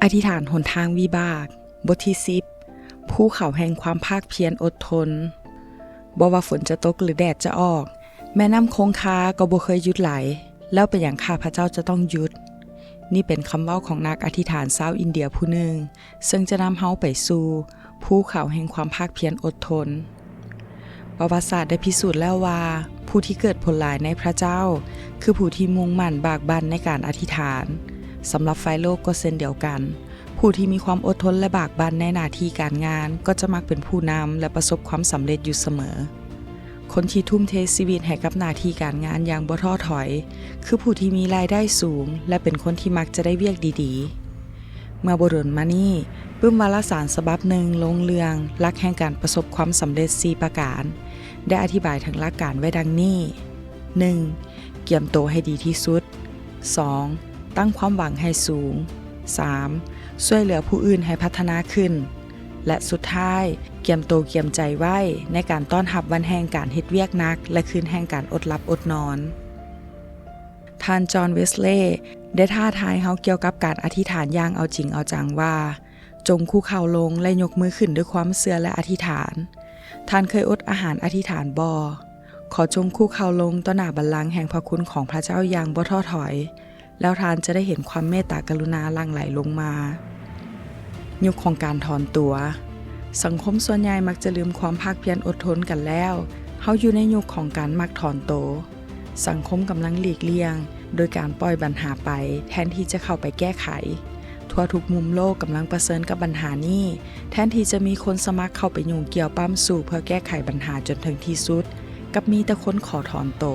ອະທິຖານຫົນທາງວິບາກ. ບົດທີສິບ ພູເຂົາແຫ່ງຄວາມພາກພຽນອົດທົນ. ບໍ່ວ່າຝົນຈະຕົກ ຫຼື ແດດຈະອອກ, ແມ່ນ້ຳຄົງຄາກໍບໍ່ເຄີຍຢຸດໄຫຼ, ແລ້ວເປັນຫຍັງຂ້າພະເຈົ້າຈະຕ້ອງຢຸດ? ນີ້ເປັນຄຳເວົ້າຂອງນັກອະທິຖານຊາວອິນເດຍຜູ້ໜຶ່ງ, ເຊິ່ງຈະນຳເຮົາໄປສູ່ພູເຂົາແຫ່ງຄວາມພາກພຽນອົດທົນ. ປະຫວັດສາດໄດ້ພິສູດແລ້ວວ່າ ຜູ້ທີ່ເກີດຜົນຫຼາຍໃນພະເຈົ້າ ຄືຜູ້ທີ່ມຸ່ງໝັ້ນບາກບັ່ນໃນການອະທິຖານ. ສຳລັບຝ່າຍໂລກກໍເຊັ່ນດຽວກັນ, ຜູ້ທີ່ມີຄວາມອົດທົນ ແລະ ບາກບັ່ນໃນໜ້າທີ່ການງານ ກໍຈະມັກເປັນຜູ້ນຳ ແລະ ປະສົບຄວາມສຳເລັດຢູ່ສະເໝີ. ຄົນທີ່ທຸ່ມເທຊີວິດໃຫ້ກັບໜ້າທີ່ການງານຢ່າງບໍ່ທໍ້ຖອຍ ຄືຜູ້ທີ່ມີລາຍໄດ້ສູງ ແລະ ເປັນຄົນທີ່ມັກຈະໄດ້ວຽກດີໆ. ເມື່ອບໍ່ດົນມານີ້, ປຶ້ມວາລະສານສະບັບໜຶ່ງລົງເລື່ອງຫຼັກແຫ່ງການປະສົບຄວາມສຳເລັດສີ່ປະການ ໄດ້ອະທິບາຍເຖິງຫຼັກການໄວ້ດັ່ງນີ້: ໜຶ່ງ ກຽມໂຕໃຫ້ດີທີ່ສຸດ, ສອງ ຕັ້ງຄວາມຫວັງໃຫ້ສູງ, ສາມ ຊ່ວຍເຫຼືອຜູ້ອື່ນໃຫ້ພັດທະນາຂຶ້ນ ແລະ ສຸດທ້າຍ ກຽມໂຕກຽມໃຈໄວ້ໃນການຕ້ອນຮັບວັນແຫ່ງການເຮັດວຽກໜັກ ແລະ ຄືນແຫ່ງການອົດຫຼັບອົດນອນ. ທ່ານ ຈອນ ເວສເລ ໄດ້ທ້າທາຍເຮົາກ່ຽວກັບການອະທິຖານຢ່າງເອົາຈິງເອົາຈັງວ່າ, ຈົ່ງຄຸກເຂົ່າລົງ ແລະ ຍົກມືຂຶ້ນດ້ວຍຄວາມເຊື່ອ ແລະ ອະທິຖານ. ທ່ານເຄີຍອົດອາຫານອະທິຖານບໍ່? ຂໍຈົ່ງຄຸກເຂົ່າລົງຕໍ່ໜ້າບັນລັງແຫ່ງພະຄຸນຂອງພະເຈົ້າຢ່າງບໍ່ທໍ້ຖອຍ, ແລ້ວທ່ານຈະໄດ້ເຫັນຄວາມເມດຕາກະລຸນາຫຼັ່ງໄຫຼລົງມາ. ຍຸກຂອງການຖອນຕົວ. ສັງຄົມສ່ວນໃຫຍ່ມັກຈະລືມຄວາມພາກພຽນອົດທົນກັນແລ້ວ. ເຮົາຢູ່ໃນຍຸກຂອງການມັກຖອນໂຕ. ສັງຄົມກຳລັງຫຼີກລ່ຽງໂດຍການປ່ອຍບັນຫາໄປ ແທນທີ່ຈະເຂົ້າໄປແກ້ໄຂ. ທົ່ວທຸກມຸມໂລກກຳລັງປະເຊີນກັບບັນຫານີ້. ແທນທີ່ຈະມີຄົນສະໝັກເຂົ້າໄປຫຍຸ້ງກ່ຽວປ້ຳຊູ່ເພື່ອແກ້ໄຂບັນຫາຈົນເຖິງທີ່ສຸດ, ກັບມີແຕ່ຄົນຂໍຖອນໂຕ.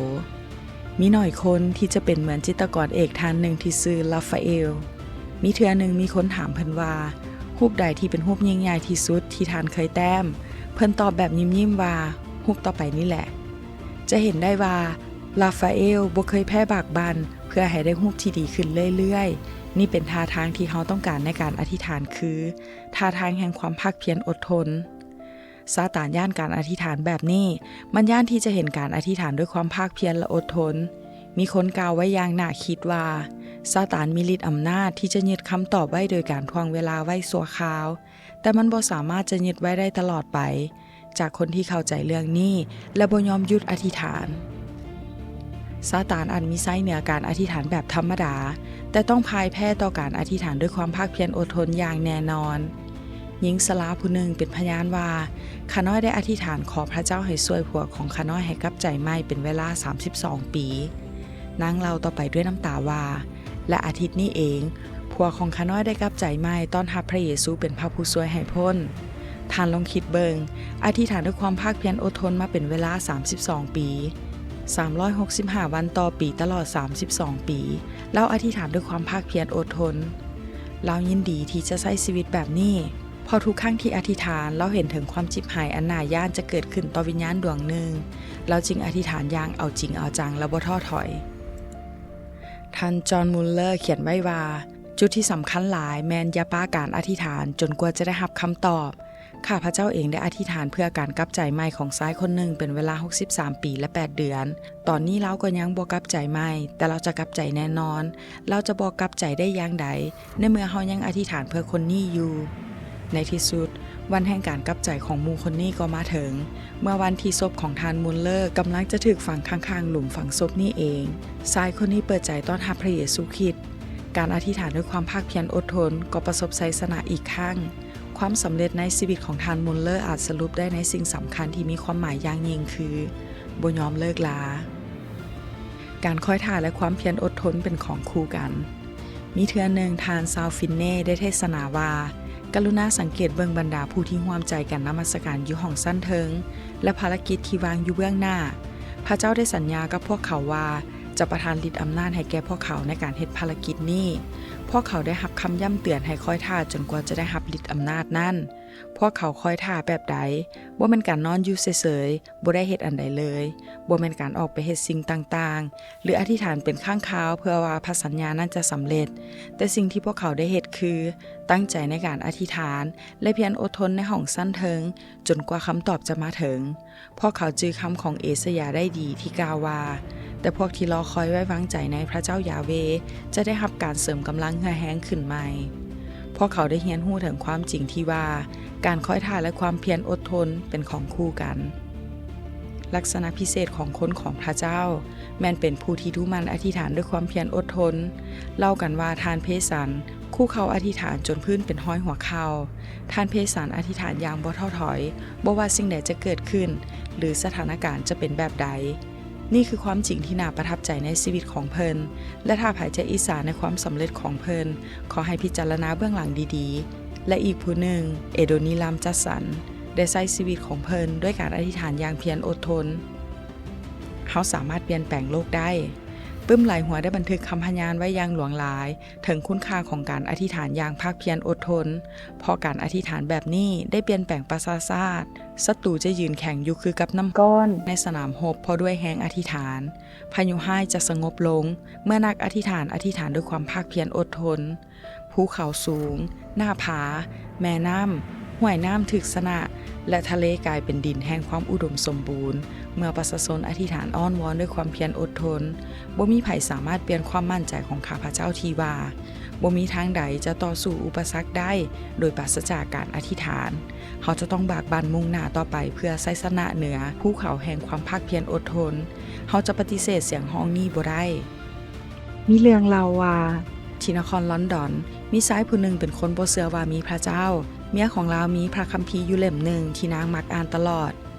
ມີໜ້ອຍຄົນທີ່ຈະເປັນເໝືອນຈິດຕະກອນເອກທ່ານໜຶ່ງທີ່ຊື່ ລາຟາເອລ. ມີເທື່ອໜຶ່ງມີຄົນຖາມເພິ່ນວ່າ, ຮູບໃດທີ່ເປັນຮູບຍິ່ງໃຫຍ່ທີ່ສຸດທີ່ທ່ານເຄີຍແຕ້ມ? ເພິ່ນຕອບແບບຍິ້ມໆວ່າ, ຮູບຕໍ່ໄປນີ້ແຫຼະ. ຈະເຫັນໄດ້ວ່າ ລາຟາເອລບໍ່ເຄີຍແພ້ບາກບັ່ນເພື່ອໃຫ້ໄດ້ຮູບທີ່ດີຂຶ້ນເລື້ອຍໆ. ນີ້ເປັນທ່າທາງທີ່ເຮົາຕ້ອງການໃນການອະທິຖານ, ຄື ທ່າທາງແຫ່ງຄວາມພາກພຽນອົດທົນ. ຊາຕານຢ້ານການອະທິຖານແບບນີ້. ມັນຢ້ານທີ່ຈະເຫັນການອະທິຖານດ້ວຍຄວາມພາກພຽນ ແລະ ອົດທົນ. ມີຄົນກ່າວໄວ້ຢ່າງໜ້າຄິດວ່າ, ຊາຕານມີລິດອຳນາດທີ່ຈະຍຶດຄຳຕອບໄວ້ໂດຍການຖ່ວງເວລາໄວ້ຊົ່ວຄາວ, ແຕ່ມັນບໍ່ສາມາດຈະຍຶດໄວ້ໄດ້ຕະຫຼອດໄປ ຈາກຄົນທີ່ເຂົ້າໃຈເລື່ອງນີ້ ແລະ ບໍ່ຍອມຢຸດອະທິຖານ. ຊາຕານອາດມີໄຊເໜືອການອະທິຖານແບບທຳມະດາ, ແຕ່ຕ້ອງພ່າຍແພ້ຕໍ່ການອະທິຖານດ້ວຍຄວາມພາກພຽນອົດທົນຢ່າງແນ່ນອນ. ຍິງຊະລາຜູ້ໜຶ່ງເປັນພະຍານວ່າ, ຂ້ານ້ອຍໄດ້ອະທິຖານຂໍພະເຈົ້າໃຫ້ຊ່ວຍຜົວຂອງຂ້ານ້ອຍໃຫ້ກັບໃຈໃໝ່ເປັນເວລາສາມສິບສອງປີ. ນາງເລົ່າຕໍ່ໄປດ້ວຍນ້ຳຕາວ່າ, ແລະ ອາທິດນີ້ເອງ, ຜົວຂອງຂ້ານ້ອຍໄດ້ກັບໃຈໃໝ່ຕ້ອນຮັບພະເຢຊູເປັນພະຜູ້ຊ່ວຍໃຫ້ພົ້ນ. ທ່ານລອງຄິດເບິ່ງ, ອະທິຖານດ້ວຍຄວາມພາກພຽນອົດທົນມາເປັນເວລາສາມສິບສອງປີ, ສາມຮ້ອຍຫົກສິບຫ້າວັນຕໍ່ປີ, ຕະຫຼອດສາມສິບສອງປີ, ລາວອະທິຖານດ້ວຍຄວາມພາກພຽນອົດທົນ. ລາວຍິນດີທີ່ຈະໃຊ້ຊີວິດແບບນີ້, ເພາະທຸກຄັ້ງທີ່ອະທິຖານ, ລາວເຫັນເຖິງຄວາມຈິບຫາຍອັນໜ້າຢ້ານຈະເກີດຂຶ້ນຕໍ່ວິນຍານດວງໜຶ່ງ, ລາວຈຶ່ງອະທິຖານຢ່າງເອົາຈິງເອົາຈັງ ແລະ ບໍ່ທໍ້ຖອຍ. ທ່ານ ຈອນ ມຸນເລີ ຂຽນໄວ້ວ່າ, ຈຸດທີ່ສຳຄັນຫຼາຍແມ່ນຢ່າປະການອະທິຖານຈົນກວ່າຈະໄດ້ຮັບຄຳຕອບ. ຂ້າພະເຈົ້າເອງໄດ້ອະທິຖານເພື່ອການກັບໃຈໃໝ່ຂອງຊາຍຄົນໜຶ່ງເປັນເວລາຫົກສິບສາມປີ ແລະ ແປດເດືອນ. ຕອນນີ້ລາວກໍຍັງບໍ່ກັບໃຈໃໝ່, ແຕ່ລາວຈະກັບໃຈແນ່ນອນ. ລາວຈະບໍ່ກັບໃຈໄດ້ຢ່າງໃດ, ໃນເມື່ອເຮົາຍັງອະທິຖານເພື່ອຄົນນີ້ຢູ່. ໃນທີ່ສຸດ, ວັນແຫ່ງການກັບໃຈຂອງໝູ່ຄົນນີ້ກໍມາເຖິງ. ເມື່ອວັນທີ່ສົບຂອງທ່ານ ມຸນເລີ ກຳລັງຈະຖືກຝັງຂ້າງໆ ຫຼຸມຝັງສົບນີ້ເອງ, ຊາຍຄົນນີ້ເປີດໃຈຕ້ອນຮັບພະເຢຊູຄຣິດ. ການອະທິຖານດ້ວຍຄວາມພາກພຽນອົດທົນກໍປະສົບໄຊຊະນະອີກຄັ້ງ. ຄວາມສຳເລັດໃນຊີວິດຂອງທ່ານ ມຸນເລີ ອາດສະຫຼຸບໄດ້ໃນສິ່ງສຳຄັນທີ່ມີຄວາມໝາຍຢ່າງຍິ່ງຄື ບໍ່ຍອມເລີກລາ. ການຄອຍຖ້າ ແລະ ຄວາມພຽນອົດທົນເປັນຂອງຄູ່ກັນ. ມີເທື່ອໜຶ່ງ, ທ່ານ ຊາວຟິນເນ ໄດ້ເທດສະໜາວ່າ, ກະລຸນາສັງເກດເບິ່ງບັນດາຜູ້ທີ່ຮ່ວມໃຈກັນນະມັດສະການຢູ່ຫ້ອງຊັ້ນເທິງ ແລະ ພາລະກິດທີ່ວາງຢູ່ເບື້ອງໜ້າ. ພະເຈົ້າໄດ້ສັນຍາກັບພວກເຂົາວ່າ ຈະປະທານລິດອຳນາດໃຫ້ແກ່ພວກເຂົາໃນການເຮັດພາລະກິດນີ້. ພວກເຂົາໄດ້ຮັບຄຳຢ້ຳເຕືອນໃຫ້ຄອຍຖ້າຈົນກວ່າຈະໄດ້ຮັບລິດອຳນາດນັ້ນ. ພວກເຂົາຄອຍຖ້າແບບໃດ? ບໍ່ແມ່ນການນອນຢູ່ເສີຍໆ, ບໍ່ໄດ້ເຮັດອັນໃດເລີຍ, ບໍ່ແມ່ນການອອກໄປເຮັດສິ່ງຕ່າງໆ ຫຼື ອະທິຖານເປັນຄັ້ງຄາວເພື່ອວ່າພະສັນຍານັ້ນຈະສຳເລັດ, ແຕ່ສິ່ງທີ່ພວກເຂົາໄດ້ເຮັດຄື ຕັ້ງໃຈໃນການອະທິຖານ ແລະ ພຽນອົດທົນໃນຫ້ອງຊັ້ນເທິງ ຈົນກວ່າຄຳຕອບຈະມາເຖິງ. ພວກເຂົາຈື່ຄຳຂອງເອຊາຍາໄດ້ດີທີ່ກ່າວວ່າ, ແຕ່ພວກທີ່ລໍຄອຍໄວ້ວາງໃຈໃນພະເຈົ້າຢາເວ ຈະໄດ້ຮັບການເສີມກຳລັງເຫື່ອແຮງຂຶ້ນໃໝ່. ພ ພວກເຂົາໄດ້ຮຽນຮູ້ເຖິງຄວາມຈິງທີ່ວ່າ ການຄອຍຖ້າ ແລະ ຄວາມພຽນອົດທົນເປັນຂອງຄູ່ກັນ. ລັກສະນະພິເສດຂອງຄົນຂອງພຣະເຈົ້າ ແມ່ນເປັນຜູ້ທີ່ດຸໝັ່ນອະທິຖານດ້ວຍຄວາມພຽນອົດທົນ. ເລົ່າກັນວ່າທ່ານເພສັນ ຄຸກເຂົ່າອະທິຖານຈົນພື້ນເປັນຮອຍຫົວເຂົ່າ. ທ່ານເພສັນອະທິຖານຢ່າງບໍ່ທໍ້ຖອຍ, ບໍ່ວ່າສິ່ງໃດຈະເກີດຂຶ້ນ ຫຼື ສະຖານະການຈະເປັນແບບໃດ. ນີ້ຄືຄວາມຈິງທີ່ໜ້າປະທັບໃຈໃນຊີວິດຂອງເພິ່ນ, ແລະ ຖ້າໃຜຈະອິດສາໃນຄວາມສຳເລັດຂອງເພິ່ນ, ຂໍໃຫ້ພິຈາລະນາເບື້ອງຫຼັງດີໆ. ແລະ ອີກຜູ້ໜຶ່ງ, ເອໂດນີລັມ ຈັດສັນ ໄດ້ໃຊ້ຊີວິດຂອງເພິ່ນດ້ວຍການອະທິຖານຢ່າງພຽນອົດທົນ. ເຮົາສາມາດປ່ຽນແປງໂລກໄດ້. ປຶ້ມຫຼາຍຫົວໄດ້ບັນທຶກຄຳພະຍານໄວ້ຢ່າງຫຼວງຫຼາຍ ເຖິງຄຸນຄ່າຂອງການອະທິຖານຢ່າງພາກພຽນອົດທົນ, ເພາະການອະທິຖານແບບນີ້ໄດ້ປ່ຽນແປງປະຊາຊາດ. ສັດຕູຈະຢືນແຂງຢູ່ຄືກັບນ້ຳກ້ອນໃນສະໜາມຮົບ ເພາະດ້ວຍແຮງອະທິຖານ. ພາຍຸຮ້າຍຈະສະຫງົບລົງ ເມື່ອນັກອະທິຖານອະທິຖານດ້ວຍຄວາມພາກພຽນອົດທົນ. ພູເຂົາສູງ, ໜ້າຜາ, ແມ່ນ້ຳ, ຫ້ວຍນ້ຳຖືກຊະນະ ແລະ ທະເລກາຍເປັນດິນແຫ່ງຄວາມອຸດົມສົມບູນ ເມື່ອປະຊາຊົນອະທິຖານອ້ອນວອນດ້ວຍຄວາມພຽນອົດທົນ. ບໍ່ມີໃຜສາມາດປ່ຽນຄວາມໝັ້ນໃຈຂອງຂ້າພະເຈົ້າທີ່ວ່າ ບໍ່ມີທາງໃດຈະຕໍ່ສູ້ອຸປະສັກໄດ້ໂດຍປາສະຈາກການອະທິຖານ. ເຮົາຈະຕ້ອງບາກບັ່ນມຸ່ງໜ້າຕໍ່ໄປເພື່ອໄຊຊະນະເໜືອພູເຂົາແຫ່ງຄວາມພາກພຽນອົດທົນ. ເຮົາຈະປະຕິເສດສຽງຮ້ອງນີ້ບໍ່ໄດ້. ມີເລື່ອງເລົ່າວ່າ ທີ່ນະຄອນລອນດອນ ມີຊາຍຜູ້ໜຶ່ງເປັນຄົນບໍ່ເຊື່ອວ່າມີພຣະເຈົ້າ. ເມຍຂອງລາວມີພຣະຄຳພີຢູ່ເຫຼັ້ມໜຶ່ງທີ່ນາງມັກອ່ານຕະຫຼອດ.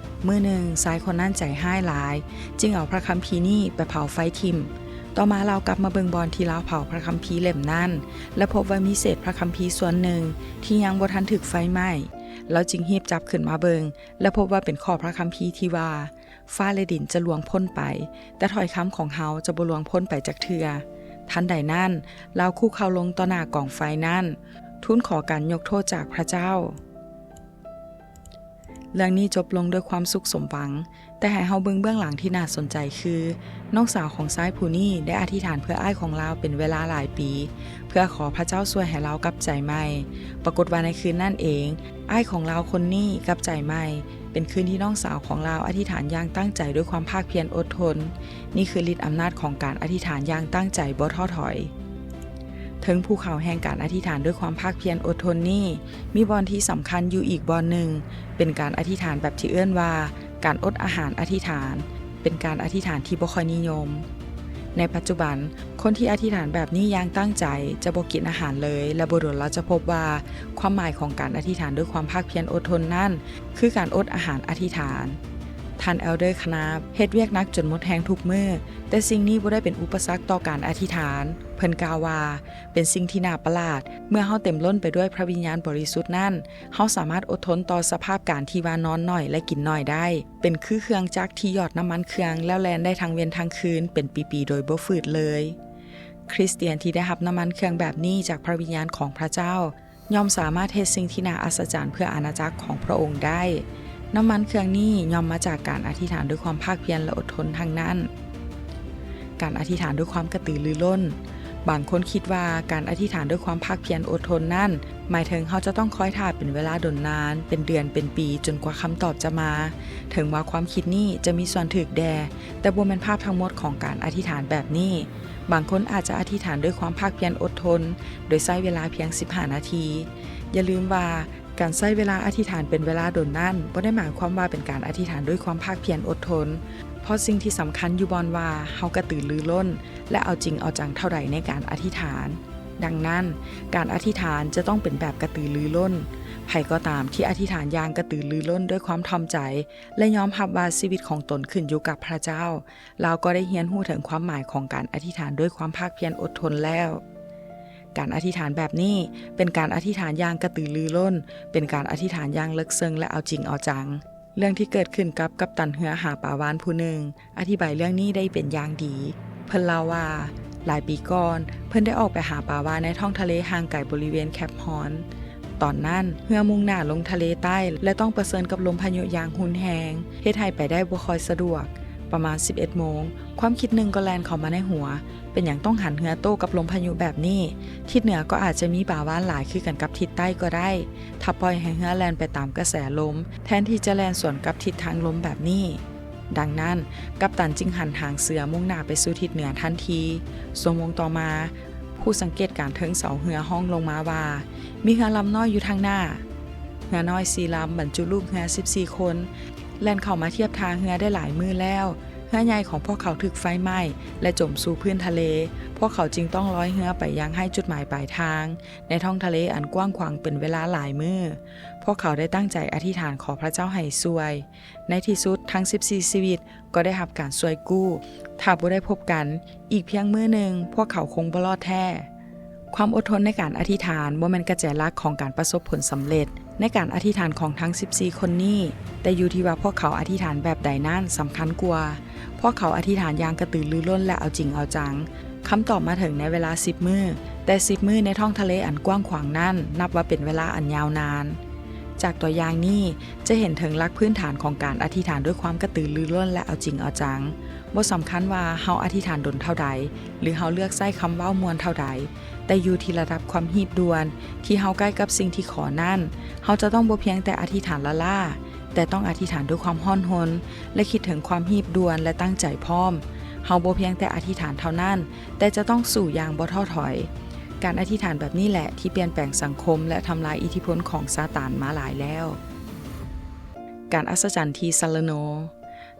ມື້ໜຶ່ງ, ຊາຍຄົນນັ້ນໃຈຮ້າຍຫຼາຍ, ຈຶ່ງເອົາພຣະຄຳພີນີ້ໄປເຜົາໄຟຖິ້ມ. ຕໍ່ມາລາວກັບມາເບິ່ງບ່ອນທີ່ລາວເຜົາພຣະຄຳພີເຫຼັ້ມນັ້ນ ແລະ ພົບວ່າມີເສດພຣະຄຳພີສ່ວນໜຶ່ງທີ່ຍັງບໍ່ທັນຖືກໄຟໄໝ້. ລາວຈຶ່ງຮີບຈັບຂຶ້ນມາເບິ່ງ ແລະ ພົບວ່າເປັນຂໍ້ພຣະຄຳພີທີ່ວ່າ ຟ້າ ແລະ ດິນຈະລ່ວງພົ້ນໄປ, ແຕ່ຖ້ອຍຄຳຂອງເຮົາຈະບໍ່ລ່ວງພົ້ນໄປຈັກເທື່ອ. ທັນໃດນັ້ນ, ລາວຄຸກເຂົ່າລົງຕໍ່ໜ້າກອງໄຟນັ້ນ, ທູນຂໍການຍົກໂທດຈາກພຣະເຈົ້າ. ເລື່ອງນີ້ຈົບລົງດ້ວຍຄວາມສຸກສົມຫວັງ, ແຕ່ໃຫ້ເຮົາເບິ່ງເບື້ອງຫຼັງທີ່ໜ້າສົນໃຈຄື ນ້ອງສາວຂອງຊາຍຜູ້ນີ້ໄດ້ອະທິຖານເພື່ອອ້າຍຂອງລາວເປັນເວລາຫຼາຍປີ ເພື່ອຂໍພຣະເຈົ້າຊ່ວຍໃຫ້ລາວກັບໃຈໃໝ່. ປາກົດວ່າໃນຄືນນັ້ນເອງ, ອ້າຍຂອງລາວຄົນນີ້ກັບໃຈໃໝ່. ເປັນຄືນທີ່ນ້ອງສາວຂອງລາວອະທິຖານຢ່າງຕັ້ງໃຈດ້ວຍຄວາມພາກພຽນອົດທົນ. ນີ້ຄືລິດອຳນາດຂອງການອະທິຖານຢ່າງຕັ້ງໃຈບໍ່ທໍ້ຖອຍ. ເທິງພູເຂົາແຫ່ງການອະທິຖານດ້ວຍຄວາມພາກພຽນອົດທົນນີ້, ມີບ່ອນທີ່ສຳຄັນຢູ່ອີກບ່ອນໜຶ່ງ, ເປັນການອະທິຖານແບບທີ່ເອີ້ນວ່າ ການອົດອາຫານອະທິຖານ, ເປັນການອະທິຖານທີ່ບໍ່ຄ່ອຍນິຍົມ. ໃນປັດຈຸບັນ, ຄົນທີ່ອະທິຖານແບບນີ້ຢ່າງຕັ້ງໃຈຈະບໍ່ກິນອາຫານເລີຍ ແລະ ບໍ່ດົນລາວຈະພົບວ່າຄວາມໝາຍຂອງການອະທິຖານດ້ວຍຄວາມພາກພຽນອົດທົນນັ້ນ ຄືການອົດອາຫານອະທິຖານ. ທ່ານ Elder Knapp ເຮັດວຽກໜັກຈົນໝົດແຮງທຸກມື້, ແຕ່ສິ່ງນີ້ບໍ່ໄດ້ເປັນອຸປະສັກຕໍ່ການອະທິຖານ. ເພິ່ນກ່າວວ່າ, ເປັນສິ່ງທີ່ໜ້າປະຫຼາດ, ເມື່ອເຮົາເຕັມລົ້ນໄປດ້ວຍພຣະວິນຍານບໍລິສຸດນັ້ນ, ເຮົາສາມາດອົດທົນຕໍ່ສະພາບການທີ່ວ່ານອນໜ້ອຍ ແລະ ກິນໜ້ອຍໄດ້. ເປັນຄືເຄື່ອງຈັກທີ່ຫຍອດນ້ຳມັນເຄື່ອງແລ້ວແລ່ນໄດ້ທັງເວັນທັງຄືນເປັນປີໆໂດຍບໍ່ຝືດເລີຍ. ຄຣິສຕຽນທີ່ໄດ້ຮັບນ້ຳມັນເຄື່ອງແບບນີ້ຈາກພຣະວິນຍານຂອງພຣະເຈົ້າ ຍ່ອມສາມາດເຮັດສິ່ງທີ່ໜ້າອັດສະຈັນເພື່ອອານາຈັກຂອງພຣະອົງໄດ້. ນ້ຳມັນເຄື່ອງນີ້ຍ່ອມມາຈາກການອະທິຖານດ້ວຍຄວາມພາກພຽນ ແລະ ອົດທົນທັງນັ້ນ. ການອະທິຖານດ້ວຍຄວາມກະຕືລືລົ້ນ. ບາງຄົນຄິດວ່າການອະທິຖານດ້ວຍຄວາມພາກພຽນອົດທົນນັ້ນ ໝາຍເຖິງເຮົາຈະຕ້ອງຄອຍຖ້າເປັນເວລາດົນນານ, ເປັນເດືອນ, ເປັນປີ, ຈົນກວ່າຄຳຕອບຈະມາ. ເຖິງວ່າຄວາມຄິດນີ້ຈະມີສ່ວນຖືກແດ່, ແຕ່ບໍ່ແມ່ນພາບທັງໝົດຂອງການອະທິຖານແບບນີ້. ບາງຄົນອາດຈະອະທິຖານດ້ວຍຄວາມພາກພຽນອົດທົນ ໂດຍໃຊ້ເວລາພຽງສິບຫ້ານາທີ. ຢ່າລືມວ່າ ການໃຊ້ເວລາອະທິຖານເປັນເວລາດົນນັ້ນ ບໍ່ໄດ້ໝາຍຄວາມວ່າເປັນການອະທິຖານດ້ວຍຄວາມພາກພຽນອົດທົນ, ເພາະສິ່ງທີ່ສຳຄັນຢູ່ບ່ອນວ່າເຮົາກະຕືລືລົ້ນ ແລະ ເອົາຈິງເອົາຈັງເທົ່າໃດໃນການອະທິຖານ. ດັ່ງນັ້ນ, ການອະທິຖານຈະຕ້ອງເປັນແບບກະຕືລືລົ້ນ. ໃຜກໍຕາມທີ່ອະທິຖານຢ່າງກະຕືລືລົ້ນດ້ວຍຄວາມຖ່ອມໃຈ ແລະ ຍອມຮັບວ່າຊີວິດຂອງຕົນຂຶ້ນຢູ່ກັບພຣະເຈົ້າ, ລາວກໍໄດ້ຮຽນຮູ້ເຖິງຄວາມໝາຍຂອງການອະທິຖານດ້ວຍຄວາມພາກພຽນອົດທົນແລ້ວ. ການອະທິຖານແບບນີ້ເປັນການອະທິຖານຢ່າງກະຕືລືລົ້ນ, ເປັນການອະທິຖານຢ່າງເລິກເຊິ່ງ ແລະ ເອົາຈິງເອົາຈັງ. ເລື່ອງທີ່ເກີດຂຶ້ນກັບກັບຕັນເຮືອຫາປາວານຜູ້ໜຶ່ງ ອະທິບາຍເລື່ອງນີ້ໄດ້ເປັນຢ່າງດີ. ເພິ່ນເລົ່າວ່າ, ຫຼາຍປີກ່ອນ, ເພິ່ນໄດ້ອອກໄປຫາປາວານໃນທ້ອງທະເລຫ່າງໄກບໍລິເວນແຄບຮອນ. ຕອນນັ້ນ, ເຮືອມຸ່ງໜ້າລົງທະເລໃຕ້ ແລະ ຕ້ອງປະເຊີນກັບລົມພາຍຸຢ່າງຮຸນແຮງ, ເຮັດໃຫ້ໄປໄດ້ບໍ່ຄ່ອຍສະດວກ. ປະມານສິບເອັດໂມງ, ຄວາມຄິດໜຶ່ງກໍແລ່ນເຂົ້າມາໃນຫົວ, ເປັນຫຍັງຕ້ອງຫັນເຮືອໂຕ້ກັບລົມພາຍຸແບບນີ້? ທິດເໜືອກໍອາດຈະມີປາວານຫຼາຍຄືກັນກັບທິດໃຕ້ກໍໄດ້. ຖ້າປ່ອຍໃຫ້ເຮືອແລ່ນໄປຕາມກະແສລົມ ແທນທີ່ຈະແລ່ນສວນກັບທິດທາງລົມແບບນີ້. ດັ່ງນັ້ນ, ກັບຕັນຈຶ່ງຫັນຫາງເຮືອມຸ່ງໜ້າໄປສູ່ທິດເໜືອທັນທີ. ຊົ່ວໂມງຕໍ່ມາ, ຜູ້ສັງເກດການເທິງເສົາເຮືອຮ້ອງລົງມາວ່າ, ມີເຮືອລຳນ້ອຍຢູ່ທາງໜ້າ. ເຮືອນ້ອຍສີ່ລຳບັນຈຸລູກເຮືອສິບສີ່ຄົນ ແລ່ນເຂົ້າມາທຽບທ່າເຮືອໄດ້ຫຼາຍມື້ແລ້ວ. ເຮືອໃຫຍ່ຂອງພວກເຂົາຖືກໄຟໄໝ້ ແລະ ຈົມສູ່ພື້ນທະເລ. ພວກເຂົາຈຶ່ງຕ້ອງລອຍເຮືອໄປຢ່າງໄຮ້ຈຸດໝາຍປາຍທາງ ໃນທ້ອງທະເລອັນກວ້າງຂວາງເປັນເວລາຫຼາຍມື້. ພວກເຂົາໄດ້ຕັ້ງໃຈອະທິຖານຂໍພະເຈົ້າໃຫ້ຊ່ວຍ. ໃນທີ່ສຸດ, ທັງສິບສີ່ຊີວິດກໍໄດ້ຮັບການຊ່ວຍກູ້. ຖ້າບໍ່ໄດ້ພົບກັນອີກພຽງມື້ໜຶ່ງ, ພວກເຂົາຄົງບໍ່ລອດແທ້. ຄວາມອົດທົນໃນການອະທິຖານບໍ່ແມ່ນກະແຈຫຼັກຂອງການປະສົບຜົນສຳເລັດໃນການອະທິຖານຂອງທັງສິບສີ່ຄົນນີ້, ແຕ່ຢູ່ທີ່ວ່າພວກເຂົາອະທິຖານແບບໃດນັ້ນສຳຄັນກວ່າ. ພວກເຂົາອະທິຖານຢ່າງກະຕືລືລົ້ນ ແລະ ເອົາຈິງເອົາຈັງ. ຄຳຕອບມາເຖິງໃນເວລາສິບມື້, ແຕ່ສິບມື້ໃນທ້ອງທະເລອັນກວ້າງຂວາງນັ້ນ ນັບວ່າເປັນເວລາອັນຍາວນານ. ຈາກຕົວຢ່າງນີ້ຈະເຫັນເຖິງຫຼັກພື້ນຖານຂອງການອະທິຖານດ້ວຍຄວາມກະຕືລືລົ້ນ ແລະ ເອົາຈິງເອົາຈັງ. ບໍ່ສຳຄັນວ່າເຮົາອະທິຖານດົນເທົ່າໃດ ຫຼື ເຮົາເລືອກໃຊ້ຄຳເວົ້າມ່ວນເທົ່າໃດ, ແຕ່ຢູ່ທີ່ລະດັບຄວາມຮີບດ່ວນທີ່ເຮົາໃກ້ກັບສິ່ງທີ່ຂໍນັ້ນ. ເຮົາຈະຕ້ອງບໍ່ພຽງແຕ່ອະທິຖານລ້າໆ, ແຕ່ຕ້ອງອະທິຖານດ້ວຍຄວາມຮ້ອນຮົນ ແລະ ຄິດເຖິງຄວາມຮີບດ່ວນ ແລະ ຕັ້ງໃຈພ້ອມ. ເຮົາບໍ່ພຽງແຕ່ອະທິຖານເທົ່ານັ້ນ, ແຕ່ຈະຕ້ອງສູ້ຢ່າງບໍ່ທໍ້ຖອຍ. ການອະທິຖານແບບນີ້ແຫຼະທີ່ປ່ຽນແປງສັງຄົມ ແລະ ທຳລາຍອິດທິພົນຂອງຊາຕານມາຫຼາຍແລ້ວ. ການອັດສະຈັນທີ່ຊາລະໂນ.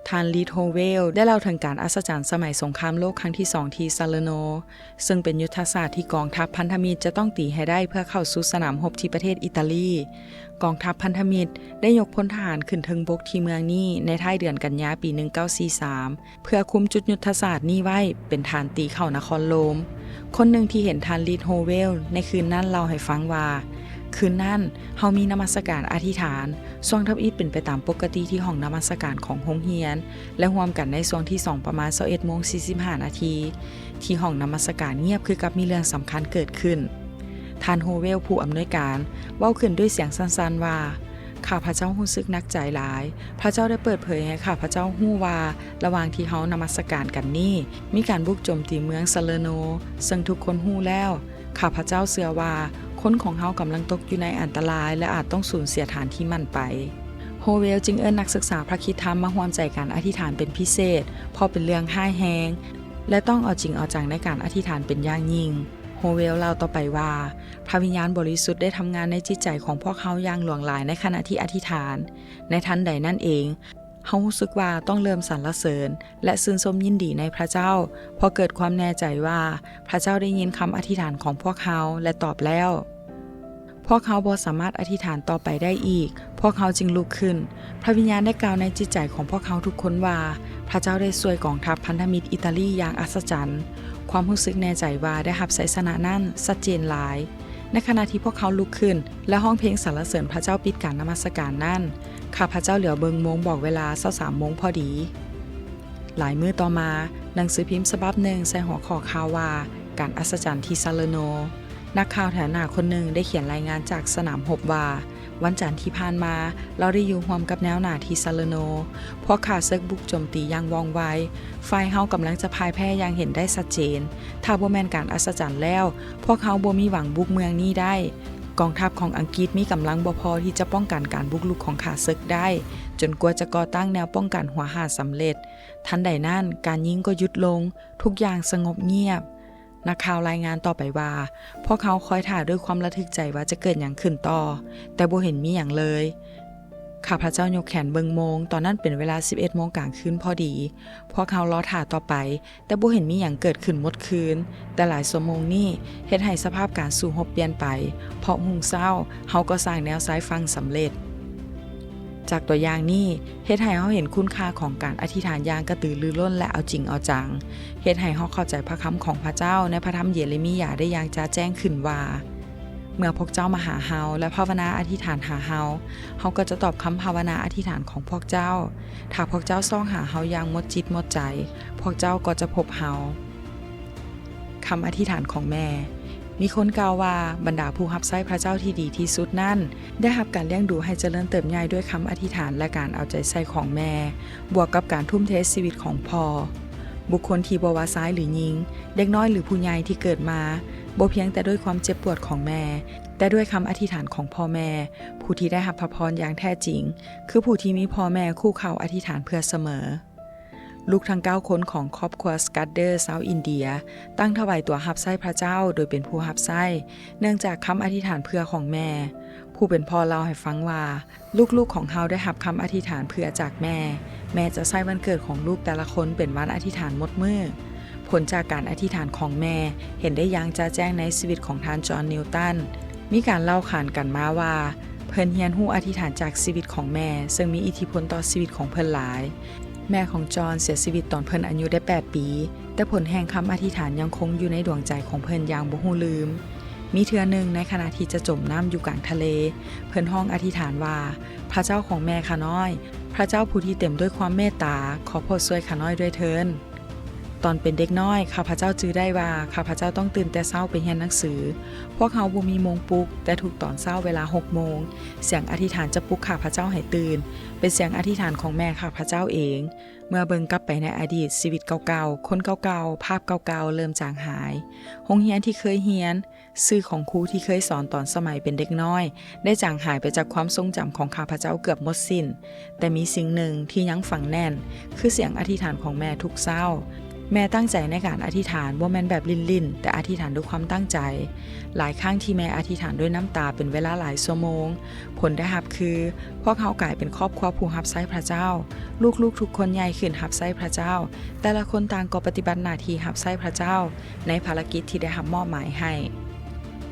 ທ່ານ ລີດ ໂຮເວລ ໄດ້ເລົ່າເຖິງການອັດສະຈັນສະໄໝສົງຄາມໂລກຄັ້ງທີສອງທີ່ຊາລະໂນ, ເຊິ່ງເປັນຍຸດທະສາດທີ່ກອງທັບພັນທະມິດຈະຕ້ອງຕີໃຫ້ໄດ້ເພື່ອເຂົ້າສູ່ສະໜາມຮົບທີ່ປະເທດອີຕາລີ. ກອງທັບພັນທະມິດໄດ້ຍົກພົນທະຫານຂຶ້ນເທິງບົກທີ່ເມືອງນີ້ໃນທ້າຍເດືອນກັນຍາປີໜຶ່ງເກົ້າສີ່ສາມ ເພື່ອຄຸມຈຸດຍຸດທະສາດນີ້ໄວ້ເປັນຖານຕີເຂົ້ານະຄອນໂລມ. ຄົນໜຶ່ງທີ່ເຫັນທ່ານ ລີດ ໂຮເວລ ໃນຄືນນັ້ນເລົ່າໃຫ້ຟັງວ່າ, ຄືນນັ້ນເຮົາມີນະມັດສະການອະທິຖານ. ຊ່ວງທຳອິດເປັນໄປຕາມປົກກະຕິທີ່ຫ້ອງນະມັດສະການຂອງໂຮງຮຽນ ແລະ ຮ່ວມກັນໃນຊ່ວງທີສອງປະມານຊາວເອັດໂມງສີ່ສິບຫ້ານາທີ ທີ່ຫ້ອງນະມັດສະການງຽບຄືກັບມີເລື່ອງສຳຄັນເກີດຂຶ້ນ. ທ່ານ ໂຮເວລ ຜູ້ອຳນວຍການ ເວົ້າຂຶ້ນດ້ວຍສຽງສັ້ນໆວ່າ, ຂ້າພະເຈົ້າຮູ້ສຶກໜັກໃຈຫຼາຍ. ພະເຈົ້າໄດ້ເປີດເຜີຍໃຫ້ຂ້າພະເຈົ້າຮູ້ວ່າ ລະຫວ່າງທີ່ເຮົານະມັດສະການກັນນີ້ ມີການບຸກໂຈມຕີເມືອງຊາເລໂນ, ເຊິ່ງທຸກຄົນຮູ້ແລ້ວ. ຂ້າພະເຈົ້າເຊື່ອວ່າຄົນຂອງເຮົາກຳລັງຕົກຢູ່ໃນອັນຕະລາຍ ແລະ ອາດຕ້ອງສູນເສຍຖານທີ່ໝັ້ນໄປ. ໂຮເວລຈຶ່ງເອີ້ນນັກສຶກສາພະຄຣິດທຳມາຮ່ວມໃຈກັນອະທິຖານເປັນພິເສດ, ເພາະເປັນເລື່ອງຮ້າຍແຮງ ແລະ ຕ້ອງເອົາຈິງເອົາຈັງໃນການອະທິຖານເປັນຢ່າງຍິ່ງ. ໂຮເວລເລົ່າຕໍ່ໄປວ່າ, ພະວິນຍານບໍລິສຸດໄດ້ທຳງານໃນຈິດໃຈຂອງພວກເຮົາຢ່າງຫຼວງຫຼາຍໃນຂະນະທີ່ອະທິຖານ. ໃນທັນໃດນັ້ນເອງ, ເຮົາຮູ້ສຶກວ່າຕ້ອງເລີ່ມສັນລະເສີນ ແລະ ຊື່ນຊົມຍິນດີໃນພະເຈົ້າ, ເພາະເກີດຄວາມແນ່ໃຈວ່າພະເຈົ້າໄດ້ຍິນຄຳອະທິຖານຂອງພວກເຮົາ ແລະ ຕອບແລ້ວ. ພວກເຮົາບໍ່ສາມາດອະທິຖານຕໍ່ໄປໄດ້ອີກ, ພວກເຮົາຈຶ່ງລຸກຂຶ້ນ. ພະວິນຍານໄດ້ກ່າວໃນຈິດໃຈຂອງພວກເຮົາທຸກຄົນວ່າ ພະເຈົ້າໄດ້ຊ່ວຍກອງທັບພັນທະມິດອີຕາລີຢ່າງອັດສະຈັນ. ຄວາມຮູ້ສຶກແນ່ໃຈວ່າໄດ້ຮັບໄຊຊະນະນັ້ນຊັດເຈນຫຼາຍ. ໃນຂະນະທີ່ພວກເຮົາລຸກຂຶ້ນ ແລະ ຮ້ອງເພງສັນລະເສີນພະເຈົ້າປິດການນະມັດສະການນັ້ນ, ຂ້າພະເຈົ້າຫຼຽວເບິ່ງໂມງບອກເວລາຊາວສາມໂມງພໍດີ. ຫຼາຍມື້ຕໍ່ມາ, ໜັງສືພິມສະບັບໜຶ່ງໃສ່ຫົວຂໍ້ຂ່າວວ່າ, ການອັດສະຈັນທີ່ຊາເລໂນ. ນັກຂ່າວແຖວໜ້າຄົນໜຶ່ງໄດ້ຂຽນລາຍງານຈາກສະໜາມຮົບວ່າ, ວັນຈັນທີ່ຜ່ານມາ, ລາວໄດ້ຢູ່ຮ່ວມກັບແນວໜ້າທີ່ຊາເລໂນ. ພວກຂ້າເສິກບຸກໂຈມຕີຢ່າງວ່ອງໄວ. ຝ່າຍເຮົາກຳລັງຈະພ່າຍແພ້ຢ່າງເຫັນໄດ້ຊັດເຈນ. ຖ້າບໍ່ແມ່ນການອັດສະຈັນແລ້ວ, ພວກເຮົາບໍ່ມີຫວັງບຸກເມືອງນີ້ໄດ້. ກອງທັບຂອງອັງກິດມີກຳລັງບໍ່ພໍທີ່ຈະປ້ອງກັນການບຸກລຸກຂອງຂ້າເສິກໄດ້, ຈົນກວ່າຈະກໍ່ຕັ້ງແນວປ້ອງກັນຫົວຫາດສຳເລັດ. ທັນໃດນັ້ນ, ການຍິງກໍຢຸດລົງ, ທຸກຢ່າງສະຫງົບງຽບ. ນັກຂ່າວລາຍງານຕໍ່ໄປວ່າ, ພວກເຮົາຄອຍຖ້າດ້ວຍຄວາມລະທຶກໃຈວ່າຈະເກີດຫຍັງຂຶ້ນຕໍ່, ແຕ່ບໍ່ເຫັນມີຫຍັງເລີຍ. ຂ້າພະເຈົ້າຍົກແຂນເບິ່ງໂມງ, ຕອນນັ້ນເປັນເວລາສິບເອັດໂມງກາງຄືນພໍດີ. ພວກເຮົາລໍຖ້າຕໍ່ໄປ, ແຕ່ບໍ່ເຫັນມີຫຍັງເກີດຂຶ້ນໝົດຄືນ. ແຕ່ຫຼາຍຊົ່ວໂມງນີ້ເຮັດໃຫ້ສະພາບການສູ້ຮົບປ່ຽນໄປ, ເພາະຮຸ່ງເຊົ້າເຮົາກໍສ້າງແນວຊາຍຝັ່ງສຳເລັດ. ຈາກຕົວຢ່າງນີ້ເຮັດໃຫ້ເຮົາເຫັນຄຸນຄ່າຂອງການອະທິຖານຢ່າງກະຕືລືລົ້ນ ແລະ ເອົາຈິງເອົາຈັງ, ເຮັດໃຫ້ເຮົາເຂົ້າໃຈພະຄຳຂອງພະເຈົ້າໃນພະທຳເຢເຣມີຢາໄດ້ຢ່າງຈະແຈ້ງຂຶ້ນວ່າ, ເມື່ອພວກເຈົ້າມາຫາເຮົາ ແລະ ພາວະນາອະທິຖານຫາເຮົາ, ເຮົາກໍຈະຕອບຄຳພາວະນາອະທິຖານຂອງພວກເຈົ້າ. ຖ້າພວກເຈົ້າຊອກຫາເຮົາຢ່າງໝົດຈິດໝົດໃຈ, ພວກເຈົ້າກໍຈະພົບເຮົາ. ຄຳອະທິຖານຂອງແມ່. ມີຄົນກ່າວວ່າ, ບັນດາຜູ້ຮັບໃຊ້ພະເຈົ້າທີ່ດີທີ່ສຸດນັ້ນ ໄດ້ຮັບການລ້ຽງດູໃຫ້ຈະເລີນເຕີບໃຫຍ່ດ້ວຍຄຳອະທິຖານ ແລະ ການເອົາໃຈໃສ່ຂອງແມ່, ບວກກັບການທຸ່ມເທຊີວິດຂອງພໍ່. ບຸກຄົນທີ່ບໍ່ວ່າຊາຍ ຫຼື ຍິງ, ເດັກນ້ອຍ ຫຼື ຜູ້ໃຫຍ່ທີ່ເກີດມາ, ບໍ່ພຽງແຕ່ດ້ວຍຄວາມເຈັບປວດຂອງແມ່, ແຕ່ດ້ວຍຄຳອະທິຖານຂອງພໍ່ແມ່, ຜູ້ທີ່ໄດ້ຮັບພະພອນຢ່າງແທ້ຈິງ ຄືຜູ້ທີ່ມີພໍ່ແມ່ຄູ່ເຂົ້າອະທິຖານເພື່ອສະເໝີ. ໂລ ລູກທັງເກົ້າຄົນຂອງຄອບຄົວສະກັດເດີຊາວອິນເດຍ ຕັ້ງຖວາຍຕົວຮັບໃຊ້ພະເຈົ້າໂດຍເປັນຜູ້ຮັບໃຊ້ ເນື່ອງຈາກຄຳອະທິຖານເພື່ອຂອງແມ່. ຜູ້ເປັນພໍ່ເລົ່າໃຫ້ຟັງວ່າ, ລູກໆຂອງເຮົາໄດ້ຮັບຄຳອະທິຖານເພື່ອຈາກແມ່. ແມ່ຈະໃຊ້ວັນເກີດຂອງລູກແຕ່ລະຄົນເປັນວັນອະທິຖານໝົດມື້. ຜົນຈາກການອະທິຖານຂອງແມ່ເຫັນໄດ້ຢ່າງຈະແຈ້ງໃນຊີວິດຂອງທ່ານ ຈອນ ນິວຕັນ. ມີການເລົ່າຂານກັນມາວ່າ ເພິ່ນຮຽນຮູ້ອະທິຖານຈາກຊີວິດຂອງແມ່, ເຊິ່ງມີອິດທິພົນຕໍ່ຊີວິດຂອງເພິ່ນຫຼາຍ. ແມ່ຂອງຈອນເສຍຊີວິດຕອນເພິ່ນອາຍຸໄດ້ແປດປີ, ແຕ່ຜົນແຫ່ງຄຳອະທິຖານຍັງຄົງຢູ່ໃນດວງໃຈຂອງເພິ່ນຢ່າງບໍ່ຮູ້ລືມ. ມີເທື່ອໜຶ່ງ, ໃນຂະນະທີ່ຈະຈົມນ້ຳຢູ່ກາງທະເລ, ເພິ່ນຮ້ອງອະທິຖານວ່າ, ພະເຈົ້າຂອງແມ່ຂ້ານ້ອຍ, ພະເຈົ້າຜູ້ທີ່ເຕັມດ້ວຍຄວາມເມດຕາ, ຂໍໂປດຊ່ວຍຂ້ານ້ອຍດ້ວຍເທີ້ນ. ຕອນເປັນເດັກນ້ອຍ, ຂ້າພະເຈົ້າຈື່ໄດ້ວ່າ ຂ້າພະເຈົ້າຕ້ອງຕື່ນແຕ່ເຊົ້າໄປຮຽນໜັງສື. ພວກເຮົາບໍ່ມີໂມງປຸກ, ແຕ່ທຸກຕອນເຊົ້າເວລາຫົກໂມງ, ສຽງອະທິຖານຈະປຸກຂ້າພະເຈົ້າໃຫ້ຕື່ນ. ເປັນສຽງອະທິຖານຂອງແມ່ຂ້າພະເຈົ້າເອງ. ເມື່ອເບິ່ງກັບໄປໃນອະດີດ, ຊີວິດເກົ່າໆ, ຄົນເກົ່າໆ, ພາບເກົ່າໆ ເລີ່ມຈາງຫາຍ. ໂຮງຮຽນທີ່ເຄີຍຮຽນ, ຊື່ຂອງຄູທີ່ເຄີຍສອນຕອນສະໄໝເປັນເດັກນ້ອຍ ໄດ້ຈາງຫາຍໄປຈາກຄວາມຊົງຈຳຂອງຂ້າພະເຈົ້າເກືອບໝົດສິ້ນ. ແຕ່ມີສິ່ງໜຶ່ງທີ່ຍັງຝັງແໜ້ນ, ຄືສຽງອະທິຖານຂອງແມ່ທຸກເຊົ້າ. ແມ່ຕັ້ງໃຈໃນການອະທິຖານບໍ່ແມ່ນແບບຫຼິ້ນໆ, ແຕ່ອະທິຖານດ້ວຍຄວາມຕັ້ງໃຈ. ຫຼາຍຄັ້ງທີ່ແມ່ອະທິຖານດ້ວຍນ້ຳຕາເປັນເວລາຫຼາຍຊົ່ວໂມງ. ຜົນໄດ້ຮັບຄື, ພວກເຮົາກາຍເປັນຄອບຄົວຜູ້ຮັບໃຊ້ພະເຈົ້າ. ລູກໆທຸກຄົນໃຫຍ່ຂຶ້ນຮັບໃຊ້ພະເຈົ້າ. ແຕ່ລະຄົນຕ່າງກໍປະຕິບັດໜ້າທີ່ຮັບໃຊ້ພະເຈົ້າ ໃນພາລະກິດທີ່ໄດ້ຮັບມອບໝາຍໃຫ້.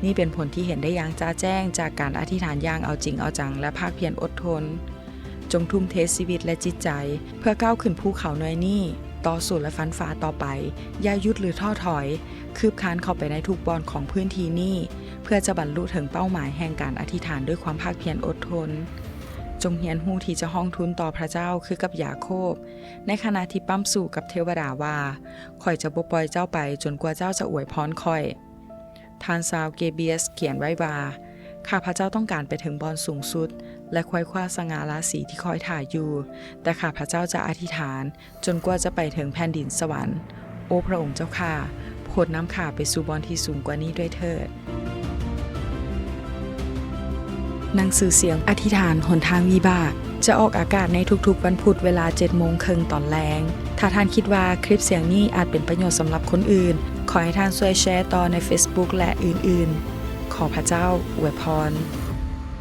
ນີ້ເປັນຜົນທີ່ເຫັນໄດ້ຢ່າງຈະແຈ້ງຈາກການອະທິຖານຢ່າງເອົາຈິງເອົາຈັງ ແລະ ພາກພຽນອົດທົນ. ຈົ່ງທຸ່ມເທຊີວິດ ແລະ ຈິດໃຈ ເພື່ອກ້າວຂຶ້ນພູເຂົາໜ່ວຍນີ້, ຕໍ່ສູ້ ແລະ ຟັນຝ່າຕໍ່ໄປ. ຢ່າຢຸດ ຫຼື ທໍ້ຖອຍ. ຄືບຄານເຂົ້າໄປໃນທຸກບ່ອນຂອງພື້ນທີ່ນີ້ ເພື່ອຈະບັນລຸເຖິງເປົ້າໝາຍແຫ່ງການອະທິຖານດ້ວຍຄວາມພາກພຽນອົດທົນ. ຈົ່ງຮຽນຮູ້ທີ່ຈະຮ້ອງທູນຕໍ່ພະເຈົ້າຄືກັບຢາໂຄບ. ໃນຂະນະທີ່ປ້ຳສູ້ກັບເທວະດາວ່າ, ຂ້ອຍຈະບໍ່ປ່ອຍເຈົ້າໄປຈົນກວ່າເຈົ້າຈະອວຍພອນຂ້ອຍ. ທ່ານຊາວເກເບຍສຂຽນໄວ້ວ່າ, ຂ້າພະເຈົ້າຕ້ອງການໄປເຖິງບ່ອນສູງສຸດ ແລະ ໄຂວ່ຄວ້າສະຫງ່າລາສີທີ່ຄອຍຖ້າຢູ່, ແຕ່ຂ້າພະເຈົ້າຈະອະທິຖານຈົນກວ່າຈະໄປເຖິງແຜ່ນດິນສະຫວັນ. ໂອ ພະອົງເຈົ້າຂ້າ, ໂປດນຳຂ້າໄປສູ່ບ່ອນທີ່ສູງກວ່ານີ້ດ້ວຍເທີດ. ໜັງສືສຽງອະທິຖານຫົນທາງວິບາກ ຈະອອກອາກາດໃນທຸກໆວັນພຸດເວລາເຈັດໂມງເຄິ່ງຕອນແລງ. ຖ້າທ່ານຄິດວ່າຄລິບສຽງນີ້ອາດເປັນປະໂຫຍດສຳລັບຄົນອື່ນ, ຂໍໃຫ້ທ່ານຊ່ວຍແຊຕໍ່ໃນເຟສບຸກ ແລະ ອື່ນໆ. ຂໍພະເຈົ້າອວຍພອນ.